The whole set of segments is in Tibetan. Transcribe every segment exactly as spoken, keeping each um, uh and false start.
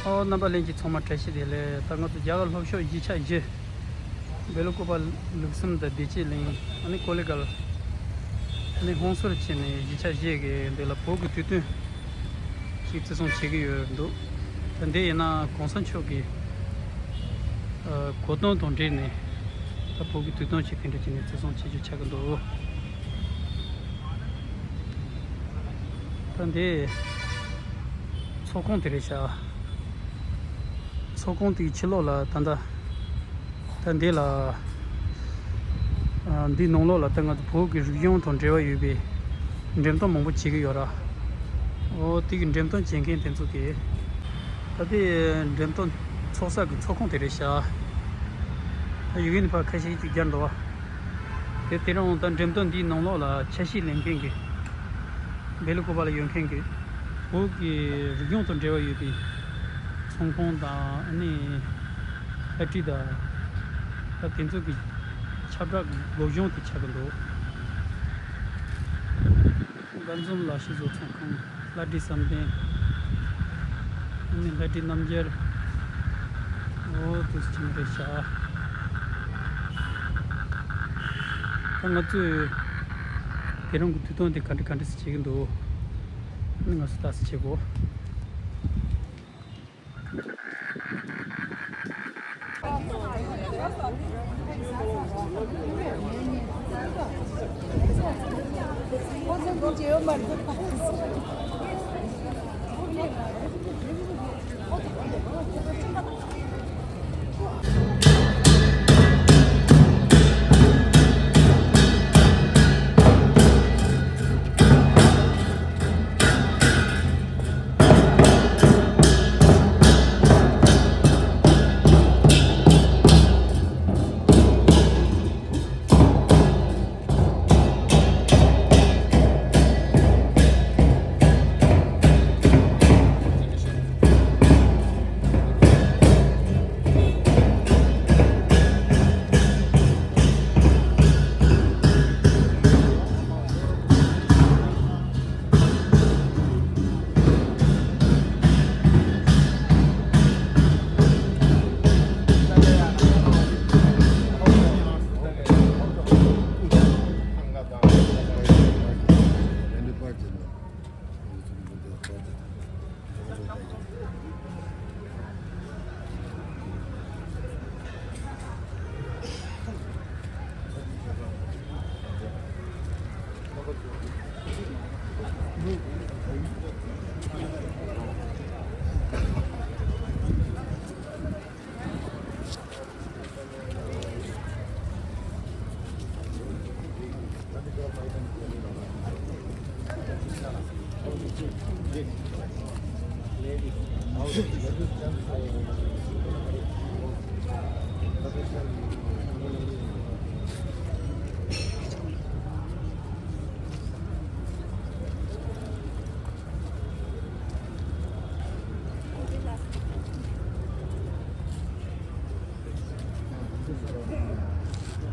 ཨོ། རྣམ་པ་ལྷན་རྒྱས་ཚང་མ་བཀྲ་ཤིས་བདེ་ལེགས། ད་ང་ཚོ་རྒྱ་གར་ལྷོ་ཕྱོགས་གཞིས་ཆགས་བཞི། སྦེ་ལ་ཀོ་པ། ལུག་གསུམ་དང་བདེ་སྐྱིད་གླིང་། ཨ་ནི་ཀོ་ལི་གལ། ཨ་ནི་ཧོང་སོར་བྱས་ནས་གཞིས་ཆགས་བཞི་གི་འདི་ལ་བོད་ཀྱི་དུས་སྟོན་ཞིག་བརྩི་སྲུང་བྱེད་ཀྱི་ཡོད་འདུག་ད་འདི་ཡིན་ན་གོང་ས་མཆོག་གི་ཨ་གོ་སྟོན་དང་འབྲེལ་ནས་ད་བོད་ཀྱི་དུས་སྟོན་ཞིག་དེ་འདྲ་བྱས་ནས་བརྩི་སྲུང་བྱེད་རྒྱུ་ཆགས་ཀྱི་འདུག་ད་འདི་ཚོགས་ཁང་དེ་རེད་ཤག་ཚོགས་ཁང་དེའི་ཕྱི་ལོགས་ལ་ད་ལྟ། ད་འདི་ལ། ཨ། འདིའི་ནང་ལོགས་ལ་ད་ང་ཚོ་བོད་ཀྱི་རིག་གཞུང་དང་འབྲེལ་བ་ཡོད་པའི་འགྲེམས་སྟོན་མང་པོ་བྱེད་ཀྱི་ཡོད་ར། ཨོ། དེ་གི་འགྲེམས་སྟོན་བྱེད་མཁན་དེ་ཚོ་གིས། ད་ལྟའི་འགྲེམས་སྟོན་ཚོགས་ས་གི་ཚོགས་ཁང་དེ་རེད་ཤག་ད་ཡོད་མཁན་ཕར་ཁ་ཤས་ཅིག་བརྒྱབ་འདུག་བ། དེ་དེ་རིང་ད་འགྲེམས་སྟོན་འདིའི་ནང་ལོགས་ལ་ཆ་ཤས་ལེན་མཁན་གྱི། སྦེ་ལ་ཀོ་པ་ལ་ཡོད་མཁན་གྱི་བོད་ཀྱི་རིག་གཞུང་དང་འབྲེལ་བ་ཡོད་པའི་ཚོང་ཁང་དང་། ཨ་ནི་ཨ་ཏི་དང་། ད་དེ་ཚོ་གི་ཁྱབ་བསྒྲགས་ཀྱི་སློབ་སྦྱོང་དེ་ཆགས་ཀྱི་འདུག་དགའ་འཛོམས་ལག་ཤེས་བཟོ་ཚོང་ཁང་། ལྷ་བྲིས་བསམ་གཏན། ཨ་ནི་ལྷ་བྲིས་རྣམ་རྒྱལ། འོ། དེ་ཚོ་ཆེན་པོ་རེད་ཤག་ད་ང་ཚོས་དེ་རིང་གི་དུས་སྟོན་དེ་ག་འདྲ་ག་འདྲ་སེ་བྱེད་ཀྱི་འདུག་ཨ་ནི་ང་ཚོ་ལྟ་སེ་བྱེད་དགོས།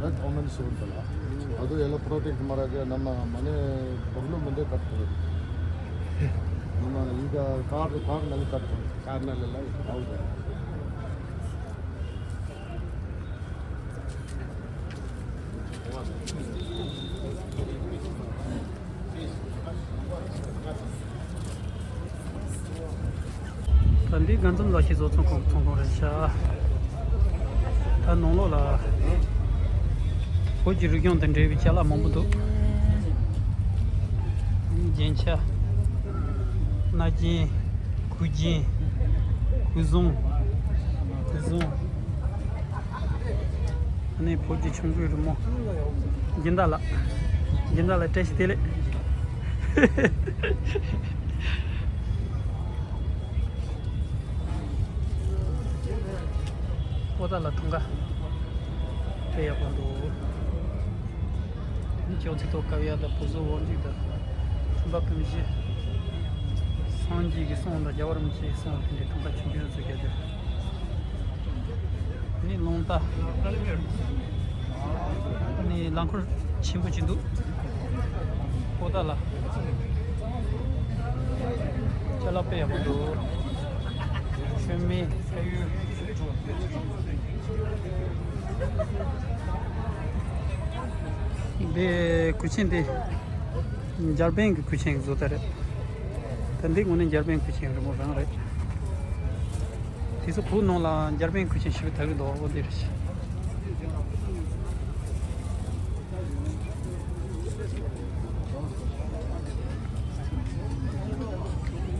red Oman suit ಅಲ್ಲ, ಅದು ಎಲ್ಲ ಪ್ರಾಡಕ್ಟ್ ಮಾರಾಗೆ ನಮ್ಮ ಮನೆ ಬಗ್ಲು ಮುಂದೆ ಕಟ್ತದೆ. ನಮ್ಮ ಈಗ ಕಾರ್, ಕಾರ್ನಲ್ಲಿ ಕಟ್ತದೆ, ಕಾರ್ನಲ್ಲೆಲ್ಲ. ಹೌದು. ད་འདི་དགའ་འཛོམས་ལག་ཤེས་བཟོ་ཚོང་ཁང་ཚོང་ཁང་རེད་ཤག་ད་ནང་ལོགས་ལ་བོད་ཀྱི་རིག་གཞུང་དང་འབྲེལ་བའི་ཅ་ལག་མང་པོ་འདུག་རྒྱན་ཆ། སྣ་རྒྱན། གོས་རྒྱན། གོས་ཟུང་། གོས་ཟུང་། ཨ་ནི་བོད་ཀྱི་ཆོས་གོས་རི་མོ། སྦྱིན་བདག་ལགས། སྦྱིན་བདག་ལགས་བཀྲ་ཤིས་བདེ་ལེགས། པོ་ཏཱ་ལ་ཐང་ག་དཔེ་ཡག་པོ་འདུག་ཨ་ནི་ཅོག་ཙེ་ཐོག་བཀབ་ཡག་དང་བུ་གཟུགས་དབང་ཕྱུག་དང་། ཁྲོན་པ་ཀུན་གཞི། སངས་རྒྱས་ཀྱི་གསུང་དང་རྒྱལ་བ་རིན་པོ་ཆེའི་གསུང་དེ་འདྲའི་ཐང་ག་ཆུང་ཆུང་བཟོས་བརྒྱབ་སྟེ། ནི་རླུང་རྟ། ནི་རླངས་འཁོར་ཆེན་པོ་ཅིག་འདུག་པོ་ཏཱ་ལ། ཅ་ལག་དཔེ་ཡག་པོ་འདུག་མི། འདི་གོས་ཆེན་འདི་འཇར་པན་གྱི་གོས་ཆེན་གྱི་བཟོ་ལྟ་རེད། ད་འདི་དངོས་གནས་འཇར་པན་གོས་ཆེན་རི་མོ་རང་རེད། དེ་ཚོ་བོད་ནང་ལ་འཇར་པན་གོས་ཆེན་ཞེ་པོ་དར་གྱི་འདུག་འོ་འདི་རེད།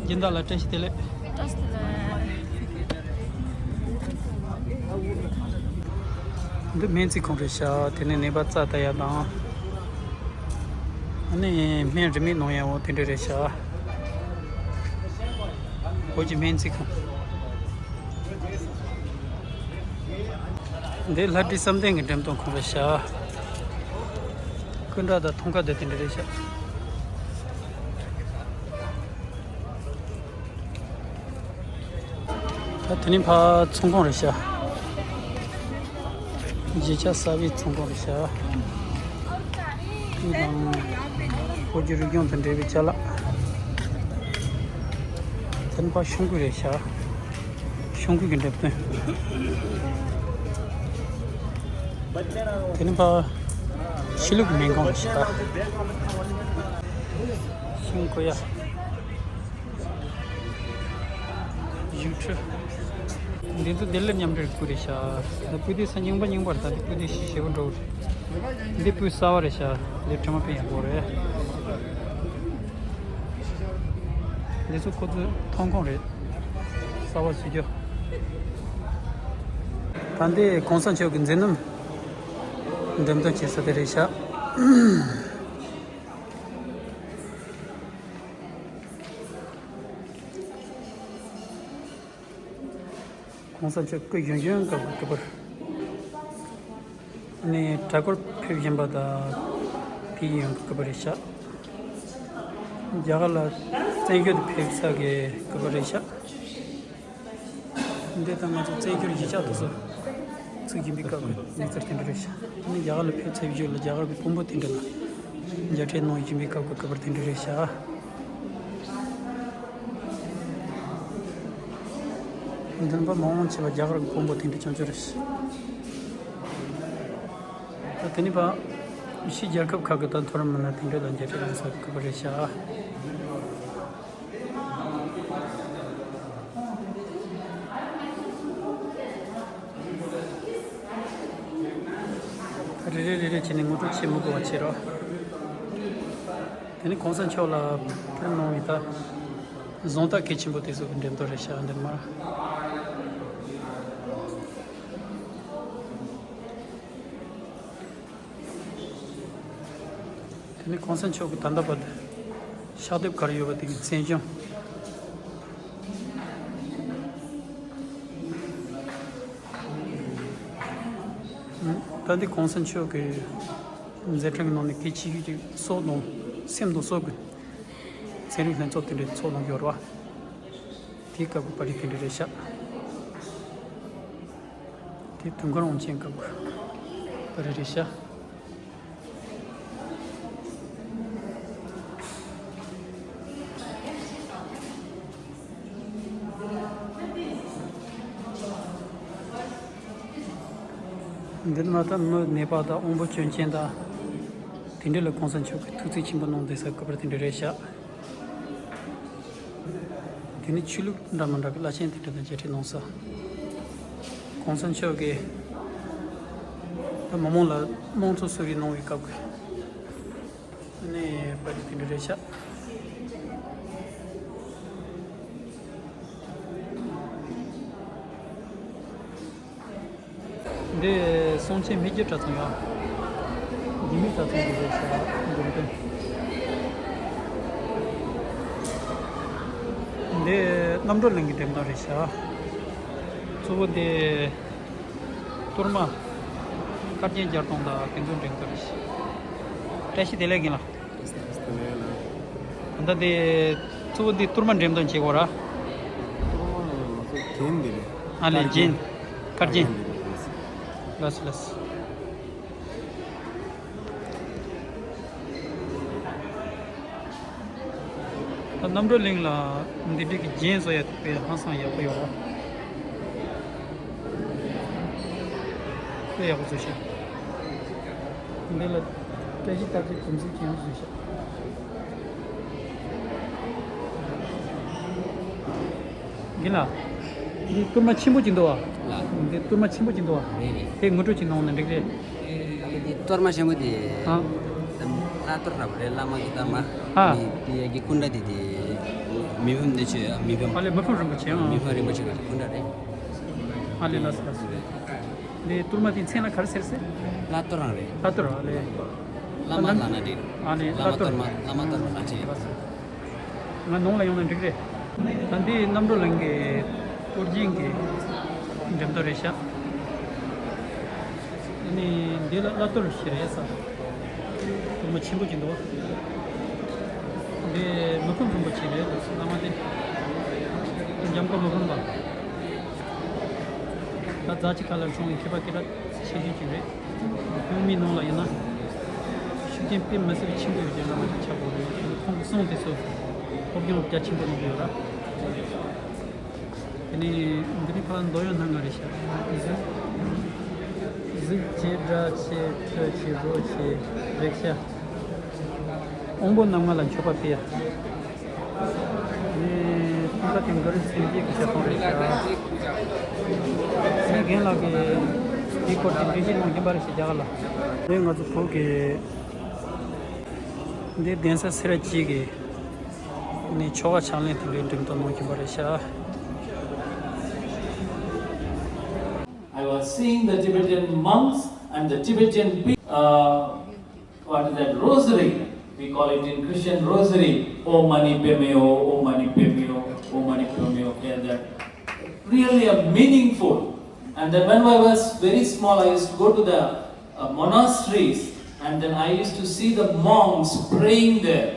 སྦྱིན་བདག་ལགས་བཀྲ་ཤིས་བདེ་ལེགས། བཀྲ་ཤིས་བདེ་ལེགས། འདི་སྨན་རྩིས་ཁང་རེད་ཤག་དེ་ནས་ནད་པ་རྩ་ལྟ་ཡ་དང་། ཨ་ནི་སྨན་རིན་མེད་གནང་ཡ་འོ་དེ་འདྲ་རེད་ཤག་བོད་ཀྱི་སྨན་རྩིས་ཁང་། འདི་ལྷ་བྲིས་བསམ་གཏན་གྱི་འགྲེམས་སྟོན་ཁང་རེད་ཤག་སྐུ་འདྲ་དང་ཐང་ཀ་དེ་དེ་འདྲ་རེད་ཤག་ད་དེ་ནི་ཕ་ཚོང་ཁང་རེད་ཤག་བརྗིད་ཆགས་གསར་པའི་ཚོང་ཁང་རེད་ཤག་དེ་དང་བོད་ཀྱི་རིག་གཞུང་དང་འབྲེལ་བའི་ཅ་ལག་དེ་ནི་ཕ་ཤོང་གུ་རེད་ཤག་ཤོང་གུ་གི་འགྲེམས་སྟོན། དེ་ནི་ཕ་ཕྱི་ལུགས་སྨན་ཁང་རེད་ཤག་ཤིང་ཀོ་ཡ། བཞུགས་ཁྲི། འདི་ཚོ་བདེ་ལེགས་མཉམ་འབྲེལ་སྐུ་རེད་ཤག་ད་སྤུས་ཚད་ས་རྙིང་པ་རྙིང་པ་རེད། ད་འདི་སྤུས་ཚད་ཞེ་ཞེ་པོ་འགྲོ་གི་རེད། འདི་སྤུས་གསར་པ་རེད་ཤག་འདི་དྲི་མ་དཔེ་ཡག་པོ་རེད། འདི་ཚོ་ཁོ་ཚོའི་ཐོན་ཁུངས་རེད། གསར་པ་བཟོ་རྒྱུ། ད་འདི་གོང་ས་མཆོག་གི་མཛད་རྣམ་འགྲེམས་སྟོན་བྱེད་ས་དེ་རེད་ཤག་གོང་ས་མཆོག་སྐུ་གཞོན་གཞོན་སྐབས་ཀྱི་སྐུ་པར། ཨ་ནི་གྲྭ་སྐོར་ཕེབས་བཞིན་པ་དང་དེའི་ཡོང་གི་སྐུ་པར་རེད་ཤག་རྒྱ་གར་ལ་བཙན་བྱོལ་དུ་ཕེབས་ས་གི་སྐུ་པར་རེད་ཤག་འདི་ལྟར་ང་ཚོ་བཙན་བྱོལ་གཞིས་ཆགས་དེ་ཚོ་ཚུགས་ཀྱིན་པའི་སྐབས་ཀྱི་གནས་ཚུལ་དེ་འདྲ་རེད་ཤག་ཨ་ནི་རྒྱ་གར་ལ་ཕེབས་ཚར་བའི་རྗེས་ལ་རྒྱ་གར་གྱི་དཔོན་པོ་དེ་འདྲ་ལ་མཇལ་འཕྲད་གནང་བཞིན་པའི་སྐབས་ཀྱི་སྐུ་པར་དེ་འདྲ་རེད་ཤག་འདི་ནི་ཕ་མང་ཆེ་བ་རྒྱ་གར་གྱི་དཔོན་པོ་དེ་འདྲ་ཆུང་ཆུང་རེད། ད་དེ་ནི་ཕ་ཕྱི་རྒྱལ་ཁབ་ཁག་གི་ད་མཐོ་རིམ་མི་སྣ་དེ་འདྲ་ལ་མཇལ་འཕྲད་གནང་ས་གི་སྐུ་པར་རེད་ཤག་རེ་རེ་རེ་རེ་བྱས་ནས་ངོ་སྤྲོད་བྱེད་མི་དགོས་པ་བྱེད་རོགས། དེ་ནི་གོང་ས་མཆོག་ལ་ཕུལ་གནང་བའི་ད་གཟེངས་རྟགས་གལ་ཆེན་པོ་དེ་ཚོ་གི་འགྲེམས་སྟོན་རེད་ཤག་འདིར་མར། དེ་ནི་གོང་ས་མཆོག་གི་ད་ལྟ་བར་དུ་ཕྱག་དེབ་ག་རེ་ཡོད་པ་དེ་གི་མཚན་བྱང་། ད་འདི་གོང་ས་མཆོག་གི་མཛད་འཕྲིན་གྱི་ནང་ནས་གལ་ཆེ་ཤོས་ཅིག་སྲོག་དང་སེམས་དང་སྲོག་གི་ཚན་རིག་ལྷན་ཚོགས་དེ་འདྲའི་ཚོགས་གནང་ཡོད་རེད་བ། དེའི་སྐབས་ཀྱི་པར་རིས་དེ་འདྲ་རེད་ཤག་དེ་དུས་འཁོར་དབང་ཆེན་སྐབས་ཀྱི་པར་རིས་རེད་ཤག་འདི་ནི་མ་ད་མི་ནད་པ་དང་དབང་པོ་སྐྱོན་ཅན་དང་། དེ་འདྲ་ལ་གོང་ས་མཆོག་གིས་ཐུགས་བརྩེ་ཆེན་པོ་གནང་བསྡད་ས་སྐུ་པར་དེ་འདྲ་རེད་ཤག་དེ་ནི་ཆོས་ལུགས་འདྲ་མི་འདྲ་གི་བླ་ཆེན་དེ་འདྲ་དང་མཇལ་འཕྲད་གནང་ས། གོང་ས་མཆོག་གིས་ད་མི་མང་ལ་དམངས་གཙོ་གསོལ་རས་གནང་བའི་སྐབས་ཀྱི་ནས་པར་རིས་དེ་འདྲ་རེད་ཤག་འདི་གསུང་ཆེན་སྨད་རྒྱུད་གྲྭ་ཚང་ཡོད། རྒྱུད་སྨད་གྲྭ་ཚང་གི་རེད་ཤག་འགྲེམས་སྟོན། འདི་རྣམ་གྲོལ་གླིང་གི་འགྲེམས་སྟོན་རེད་ཤག་གཙོ་བོ་འདི་གཏོར་མ་དཀར་རྒྱན་བརྒྱ་སྟོང་དང་དེ་ཚོ་འགྲེམས་སྟོན་རེད་ཤག་བཀྲ་ཤིས་བདེ་ལེགས་རྒན་ལགས། ད་ལྟ་དེ་གཙོ་བོ་འདི་གཏོར་མ་འགྲེམས་སྟོན་བྱེད་དགོས་ར། གཏོར་མ་ང་ཚོ་རྒྱན་འདི་རེད། ཨ་ལས་རྒྱན། དཀར་རྒྱན། ལགས་སོ་ལགས་སོ། ད་རྣམ་གྲོལ་གླིང་ལ་འདི་འདྲའི་གི་རྒྱན་བཟོ་ཡ་དེ་དཔེ་ཧང་སང་ཡག་པོ་ཡོད་ར། དཔེ་ཡག་པོ་བཟོས་ཤག་འདི་ལ་བཀྲ་ཤིས་རྟགས་བརྒྱད་གུང་ཚིགས་ཀྱང་བཟོས་ཤག་འདི་ལ། འདི་གཏོར་མ་ཆེན་པོ་ཅིག་འདུག་བ། ལ། འདི་གཏོར་མ་ཆེན་པོ་ཅིག་འདུག་བ། རེད་རེད། དེ་ངོ་སྤྲོད་ཅིག་གནང་ན་འགྲིག་རེད། འདི་གཏོར་མ་ཆེན་པོ་དེ། ཨ། ལྷ་གཏོར་ར་བ་རེད། བླ་མ་གི་གཏོར་མ། ཨ། འདི་དེ་ཡ་གི་སྐུ་འདྲ་དེ་དེ། མི་ཕམ་དེ་ཆོས་མི་ཕམ། ཨ་ལས་མི་ཕམ་རིན་པོ་ཆེ། ཨ། མི་ཕམ་རིན་པོ་ཆེ་གི་སྐུ་འདྲ་རེད། ཨ་ལས་ལགས་སོ་ལགས་སོ། འདི་གཏོར་མ་དེའི་མཚན་ལ་ག་རེ་ཟེར་ཟེར། ལྷ་གཏོར་རང་རེད། ལྷ་གཏོར་རང་རེད། བླ་མ་ལ་ན་འདྲེ། ཨ་ནི་བླ་མ་གཏོར་མ། བླ་མ་གཏོར་མ་ལ་ཆེ། ང་ནང་ལ་ཡོང་ན་འགྲིག་རེད། ད་འདི་རྣམ་གྲོལ་གླིང་གི་གཏོར་སྦྱིན་གྱི་འགྲེམས་སྟོན་རེད་ཤག་ཨ་ནི་འདི་ལ་བླ་གཏོར་ཞིག་རེད་ས། གཏོར་མ་ཆེན་པོ་ཅིག་འདུག་འདི་མི་ཕམ་རིན་པོ་ཆེ་རེད་འདུག་བླ་མ་དེ། འཇམ་མགོན་མི་ཕམ་པ། ད་རྫ་ཆུ་ཁ་ལ་བྱུང་བའི་མཁས་པ་སྐད་གྲགས་ཆེ་ཤོས་ཅིག་རེད། ཁོང་མི་ནང་ལ་ཡིན་ན། ཤུགས་རྐྱེན་དཔེ་མི་སྲིད་པའི་ཆེན་པོ་ཡོད་ཀྱི་བླ་མ་ཅིག་ཆགས་དགོས་རེད། ཁོང་གི་གསུང་དེ་ཚོ་སློབ་སྦྱོང་རྒྱ་ཆེན་པོ་གནང་གི་ཡོད་ར། དེ་ནས་འདི་ནི་ཕ་མདོ་ཡོན་སྣ་ལྔ་རེད་ཤག་གཟུགས་གཟུགས་བྱད་སྒྲ་བྱད་དྲི་བྱད་རོ་བྱད་རེག་བྱ། དབང་པོ་རྣམ་ལྔ་ལ་མཆོད་པ་ཕུལ་ཡ། ནས་ཐང་ཀ་དེ་ག་རེ་ཚན་རིག་གི་བྱ་ཐང་རེད་ཤག་ངས་རྒན་ལགས་ཀྱིས་དེའི་སྐོར་དེ་འགྲེལ་བཤད་གནང་གིན་པ་རེད་ཤག་རྒྱ་གར་ལ། དེ་ང་ཚོ་བོད་ཀྱི་འདི་གདན་ས་སེ་ར་བྱེས་ཀྱི་ནས་ཆོ་ག་ཕྱག་ལེན་དེ་འདྲའི་འགྲེམས་སྟོན་གནང་གིན་པ་རེད་ཤག I was seeing the Tibetan monks and the Tibetan pe- uh, what is that, rosary? We call it in Christian rosary. Om mani padme hum, om mani padme hum, om mani padme hum. Yeah, that really a meaningful. And then when I was very small, I used to go to the uh, monasteries, and then I used to see the monks praying there,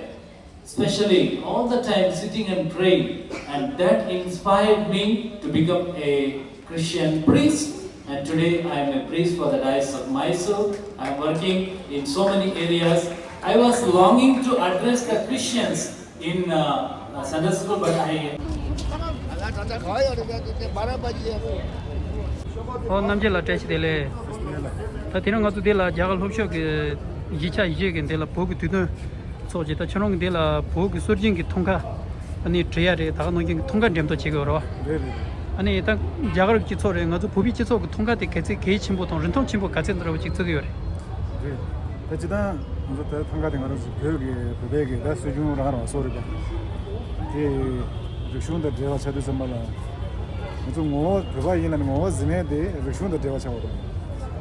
especially all the time sitting and praying, and that inspired me to become a Christian priest. And today I am a priest for the Diocese of Mysore. I am working in so many areas. I was longing to address the Christians in uh, uh, Sunday school, but I ཨོ་རྣམ་རྒྱལ་ལགས་བཀྲ་ཤིས་བདེ་ལེགས། ད་དེ་རིང་ང་ཚོ་འདི་ལ་རྒྱ་གར་ལྷོ་ཕྱོགས་ཀྱི་གཞིས་ཆགས་བཞི་གི་འདི་ལ་བོད་ཀྱི་དུས་སྟོན་ཚོགས་ཀྱི། ད་ཁྱོད་རང་གི་འདི་ལ་བོད་ཀྱི་སྲོལ་རྒྱུན་གྱི་ཐང་ཀ་ཨ་ནི་འབྲི་ཡ་རེད། ད་ག་ནང་བཞིན་གྱི་ཐང་ཀ་འགྲེམས་སྟོན་བྱེད་ཀྱི་ཡོད་རེད་བ། རེད་རེད། ཨ་ནི་ད་རྒྱ་གར་གྱི་སྤྱི་ཚོགས་རེད། ང་ཚོ་བོད་པའི་སྤྱི་ཚོགས་ཀྱི་ཐང་ཀ་དེ་གལ་ཚིགས་གལ་ཆེན་པོ་དང་རིན་ཐང་ཆེན་པོ་ག་ཚད་འདྲ་བོ་ཅིག་བརྩི་གི་ཡོད་རེད། རེད། ད་སྤྱིར་བཏང་ང་ཚོ་ད་ཐང་ཀ་དེ་ང་རང་ཚོ་བོད་ཀྱི་བོད་པའི་གི་ད་སྲོལ་རྒྱུན་རང་རང་སོགས་རེད་པ། དེ་རིག་གཞུང་དང་འབྲེལ་བ་ཆགས་དུས་ཙམ་པ་ལ། ང་ཚོ་ངོ་བོ་བོད་པ་ཡིན་ལ་ནི་ངོ་བོ་ཟིན་ནས་དེ་རིག་གཞུང་དང་འབྲེལ་བ་ཆགས་པ་རེད།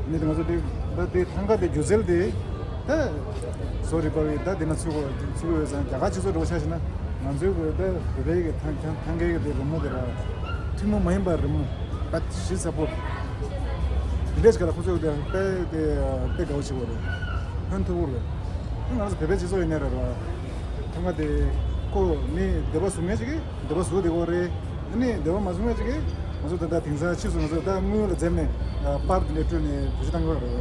ནི་དེ་ང་ཚོ་དེ་ད་དེ་ཐང་ཀ་དེ་སྒྱུ་རྩལ་དེ་ད་སོགས་རེད་པ། ད་དེ་ན་ཚུད་དགོས་ཚུད་དགོས་ཡོད་ཙང་རྒྱ་གར་སྤྱི་ཚོགས་འདྲ་བོ་ཆ་བཞག་ན་ང་ཚོའི་བོད་ད་བོད་པའི་གི་ཐང་ཐང་ཐང་ཀའི་གི་དེ་རི་མོ་དེ་ར་ཐུན་མོང་མ་ཡིན་པ་རི་མོ་ད་ཞིབ་ཚགས་པོ། འདི་འདྲས་ཀྱི་ལ་ཁོ་ཚོས་དེ་དཔེ་དེ་དཔེ་དགའ་བོ་བྱེད་དགོས་རེད། ཕན་ཐོགས་པོ་རེད། ང་རང་ཚོ་བོད་པའི་སྤྱི་ཚོགས་ཡིན་ནའི་རེད་ར། ཐང་ཀ་དེ་ཁོ་མི་འདོད་པ་བཟུང་མཁན་ཞིག་གིས་འདོད་པ་བཟུང་བསྡད་ཀྱི་ཡོད་རེད། ཨ་ནི་འདོད་པ་མ་བཟུང་མཁན་ཞིག་གིས་ང་ཚོ་ད་ལྟ་དེང་སང་ཕྱིས་སུ་ང་ཚོ་ད་དངུལ་ལ་འཛེམ་ནས་པར་དེ་འདྲས་སྤྲོད་ནས་བེད་སྤྱོད་བཏང་གི་ཡོད་རེད།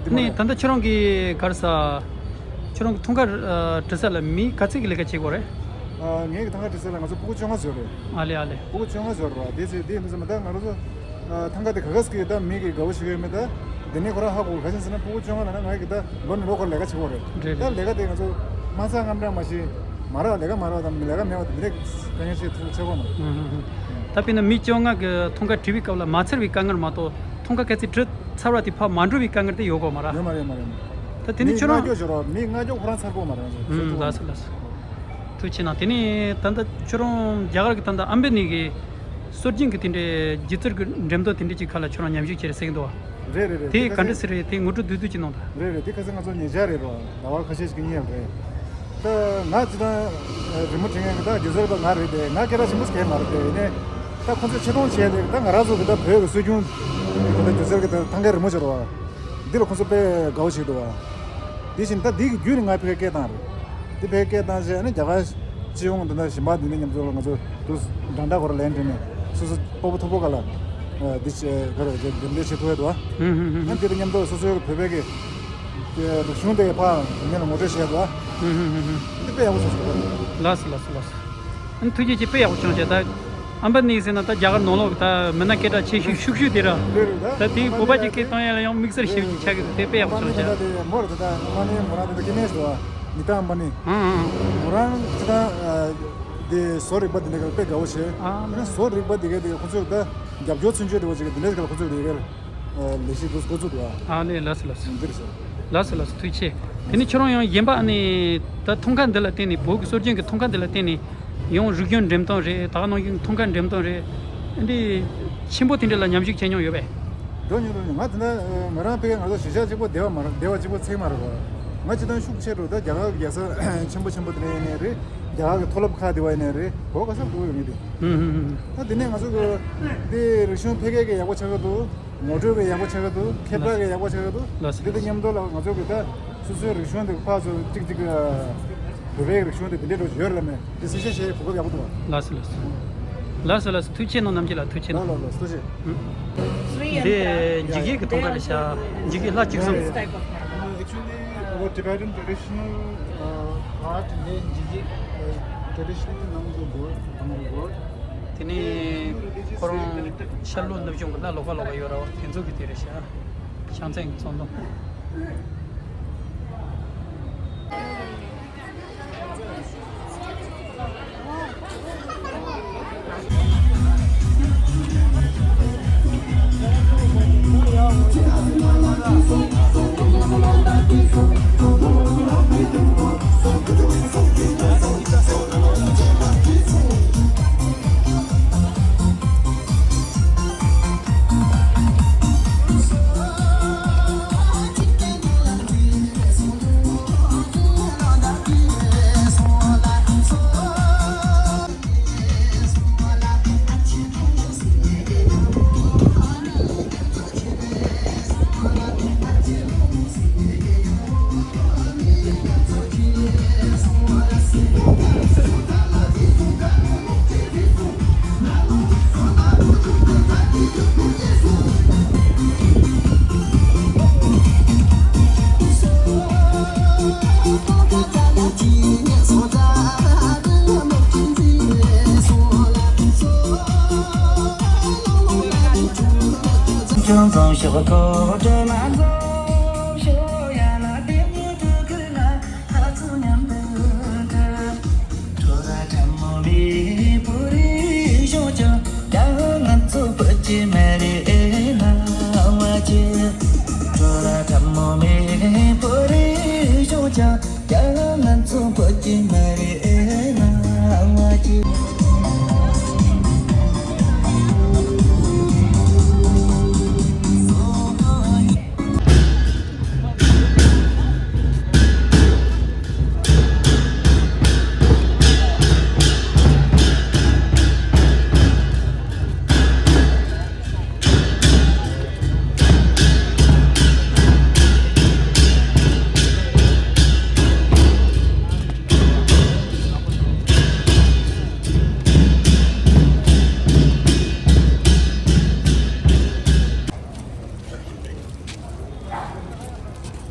དེ་མ་ནི་རེད། ད་ལྟ་ཁྱོད་རང་གི་ག་རེ་ཟ། ཁྱོད་རང་གི་ཐང་ཀ་ཨ་འབྲི་ས་ལ་མི་ག་ཚད་ཀྱི་ལས་ཀ་བྱེད་ཀྱི་ཡོད་རེད། ཨ་ངའི་གི་ཐང་ཀ་འབྲི་ས་ལ་ང་ཚོ་སྤུ་གུ་བཅོ་ལྔ་ཙམ་ཡོད་རེད། ཨ་ལེ་ཨ་ལེ། སྤུ་གུ་བཅོ་ལྔ་ཙམ་ཡོད་རེད་བ། དེ་ཚེ་དེ་ཡིན་དུས་ཙམ་པ་ད་ང་རང་ཚོ་ཨ་ཐང་ཀ་དེ་ག་ག་ཟིག་གི་ད་མི་གི་དགའ་བོ་བྱེད་ཀྱི་ཡོད་མེད་ད་དེ་ནས་ཁོ་རང་ཧ་གོ། ག་ཅི་ཟེར་ན་སྤུ་གུ་བཅོ་ལྔ་ལ་ན་ང་གི་ད་ལོ་ནས་ལོ་ཁོ་ལས་ཀ་བྱེད་ཀྱི་ཡོད་རེད། རེད་ད་རེད། ལས་ཀ་དེ་ང་ཚོ་མ་ཚང་ངམ་འདྲ་མ་ཤེས་མ་རག་ལས་ཀ་མ་རག་དང་མི་ལས་ཀ་མེད་པ་དེ་མི་ལས་དཀའ་ངལ་ཆེ་ཐུག་ཆེ་གོ་མ་རེད། ཧུམ་ཧུམ་ཧུམ། ད་དཔེར་ན་མི་བཅོ་ལྔ་གི་ཐང་ཀ་བྲིས་པའི་སྐབས་ལ་མ་ཚར་བའི་དཀའ་ངལ་མ་གཏོགས་ཐང་ཀ་གལ་སྲིད་བྲིས་ཚར་བ་དེ་ཕར་མ་འགྲོ་བའི་དཀའ་ངལ་དེ་ཡོད་གོ་མ་རེད། ཡོད་མ་རེད་མ་རེད། ད་དེ་ནི་མི་ཁྱོད་རང་ལྔ་བཅུ་ཞོར་བ་མི་ལྔ་བཅུ་ཁོ་རང་ཚར་གོ་མ་རེད། ཧུམ། ལགས་སོ་ལགས་སོ། ཐུགས་ཆེ་གནང་། དེ་ནས་ད་ལྟ་ཁྱོད་རང་རྒྱ་གར་གྱི་ད་ལྟ་ཨམ་བེ་ནི་གི་སྲོལ་རྒྱུན་གྱི་དེ་འདྲའི་སྒྱུ་རྩལ་གྱི་འགྲེམས་སྟོན་དེ་འདྲ་ཅིག་ཁ་ལ་ཁྱོད་རང་མཉམ་ཞུགས་བྱས་རེད་ཟེར་གྱི་འདུག་བ། རེད་རེད་རེད། དེ་དེ་ག་ཁ་འདྲ་སེ་སེ་རེད། དེ་ངོ་སྤྲོད་བསྡུས་བསྡུས་ཅིག་གནང་དང་། རེད་རེད། དེ་ཁ་སང་ང་ཚོ་ཉེ་ཆར་རེད་རོ། ཟླ་བ་ཁ་ཤས་ཤིག་གི་སྔོན་རེད། ད་ང་སྤྱིར་བཏང་རི་མོ་འབྲི་མཁན་གྱི་ད་སྒྱུ་རྩལ་པ་ང་རེད་དེ། ང་སྐད་གྲགས་ཆེན་པོ་ཞིག་གང་ཡང་མ་རེད་དེ། ཡིན་ནའི་ད་ཁོང་ཚོས་ཆེ་མཐོང་བྱས་ཏེ་ད་ང་རང་ཚོ་གི་ད་བོད་ཀྱི་སྲོལ་རྒྱུན་གྱི་ད་སྒྱུ་རྩལ་གྱི་ད་ཐང་ཀའི་རི་མོ་བྱེད་རོ། འདི་ལ་ཁོང་ཚོ་དཔེ་དགའ་བོ་བྱེད་འདུག་བ། དེ་བཞིན་ད་འདི་གི་བརྒྱུད་ནས་ང་ཕ་གིར་སྐད་བཏང་རེད། འདི་ཕ་གིར་སྐད་བཏང་རྗེས་ཨ་ནི་རྒྱ་གར་སྤྱི་ཡོངས་འདི་འདྲ་གཞན་པ་འདི་འདྲ་མཉམ་དུ་ལ་ང་ཚོ་དུ་འདྲ་འདྲ་སྐོར་ལ་ལན་འདྲེན་ནས་སོ་སོ་སྤོ་བོ་མཐོ་པོ་ག་ལ་འདི་བྱས་ག་རེ་འདི་འདི་འདྲ་བྱེད་ཐུབ་ཡོད་དོ། ཨ་འདི་དང་མཉམ་དུ་སོ་སོའི་བོད་པའི་གི་རིག་གཞུང་དེ་ཕར་མི་ལ་ངོ་སྤྲོད་བྱས་དོ། འདི་དཔེ་ཡག་པོ་བྱུང་སོང་། ལགས་སོ་ལགས་སོ་ལགས་སོ། ཨ་ནི་ཐུགས་རྗེ་ཆེ། དཔེ་ཡག་པོ་བྱུང་བྱས་ད། ཨམ་བ་ནི་ཟེར་ན་ད་རྒྱ་གར་ནང་ལོགས་ཀྱི་ད་མི་སྣ་སྐད་གྲགས་ཆེ་ཤོས་ཤུགས་ཤོས་དེ་ར། དེ་རེད་ད། ད་དེའི་བོད་པ་ཅིག་སྐད་གཏོང་ཡ་ལ་ཡང་དམིགས་བསལ་ཞེ་པོ་ཅིག་ཆགས་ཀྱི་འདུག་དེ་དཔེ་ཡག་པོ་ཆགས་ཀྱི་འདུག་དེ་མོ་རེད་ད། ཨམ་བ་ནི་མོ་རང་དེ་ད་ཀི་ནེ་ཤི་འདུག་བ། ནི་ཏ་ཨམ་བ་ནི། ཨང་ཨང་། མོ་རང་དེ་ད་དེ་བཟོ་རིག་པ་དེ་འདྲ་ག་དཔེ་དགའ་བོ་བྱེད། ཨ། ཁོ་རང་བཟོ་རིག་པ་དེ་ག་དེ་ཁོ་ཚོས་ད་རྒྱབ་སྐྱོར་ཚུན་ཆད་འདྲ་བོ་ཅིག་དེ་འདྲ་ག་ཁོ་ཚོས་དེ་ག་ལས་གཞི་འདུག་འགོ་བཙུགས་འདུག་བ། ཨ་ལས། ལགས་སོ་ལགས་སོ། འདིར་སོ། ལགས་སོ་ལགས་སོ། ཐུགས་རྗེ་ཆེ། དེ་ནས་ཁྱོད་རང་ཡང་གཞན་པ་ཨ་ནི་ད་ཐང་ཀ་འདི་ལ་བརྟེན་ནས། བོད་ཀྱི་སྲོལ་རྒྱུན་གྱི་ཐང་ཀ་འདི་ལ་བརྟེན་ནས་ཡང་རིག་གཞུང་འགྲེམས་སྟངས་རེད། ད་ག་ནང་བཞིན་ཐང་ཀ་འགྲེམས་སྟངས་རེད། འདི་ཆེན་པོ་དེ་འདྲ་ལ་ཉམས་ཞིབ་བྱས་མྱོང་ཡོད་པས། འགྲོ་མྱོང་། འགྲོ་མྱོང་། ང་དེ་འདྲ་ང་རང་ཕ་གིར་ང་ཚོ་གཞིས་ཆགས་གཅིག་པོ་སྡེ་བ་མ་རེད། སྡེ་བ་གཅིག་པོ་ཚིག་མ་རེད་བ། ང་སྤྱིར་བཏང་ཤུགས་ཆེ་འགྲོ་ད་རྒྱ་གར་གི་རྒྱལ་ས་ཆེན་པོ་ཆེན་པོ་དེ་འདྲ་ཡིན་ནའི་རེད། རྒྱ་གར་གི་མཐོ་སློབ་ཁག་དེ་བ་ཡིན་ནའི་རེད། གོ་ག་ས་གོ་ཡོང་གི་དེ། ཧུམ་ཧུམ་ཧུམ། ད་དེ་ནས་ང་ཚོ་གི་འདི་རིག་གཞུང་འཕེལ་རྒྱས་ཀྱི་ཡག་པོ་ཆགས་ཀྱི་འདུག་ངོ་སྤྲོད་པའི་ཡག་པོ་ཆགས་ཀྱི་འདུག་ཁྱད་པར་གྱི་ཡག་པོ་ཆགས་ཀྱི་འདུག་ལགས་སོ། འདི་དང་མཉམ་དུ་ལ་ང་ཚོ་གི་ད་སོ་སོའི་རིག་གཞུང་དེ་ཕར་ཚུར་གཅིག་གཅིག་བོད་པའི་རིག་གཞུང་དེ་དེ་འདྲའི་འགྲོ་ཡོད་རེད་ལ་མེད། དེ་གསལ་བཤད་བྱེད་གོ་སྐབས་ཡག་པོ་འདུག་ལགས་སོ་ལགས་སོ། ལགས་སོ་ལགས་སོ། ཐུགས་རྗེ་གནང་རྣམས་ཀྱི་ལ། ཐུགས་རྗེ་གནང་། ལགས་ལགས་ལགས། ཐུགས་རྗེ། འདི་འཇིགས་ཡིག་གི་ཐང་ཀ་རེད་ཤག་འཇིགས་ཡིག་ལྷ་གཅིག་བཟུང་། Actually, our Tibetan traditional, uh, art ནས་འཇིགས་ཡིག་ཨ་traditional ནང་དུ་བོར་དང་བོར། དེ་ནས་ཁོ་རང་ཤར་ལྷོ་ནུབ་བྱུང་གི་ལྷ་ལོགས་ཀ་ལོགས་ཀ་ཡོད་ར་བ། དེ་ཚོ་གི་དེ་རེད་ཤག་ཤང་ཚན་གྱི་ཚོགས་འདུ།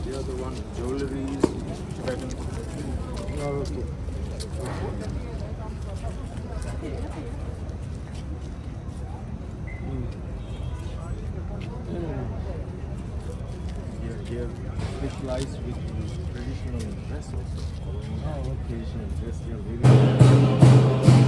The other one, jewelry is Tibetan. They are, they are specialized with traditional dress also. Oh, okay. Traditional dress, they are very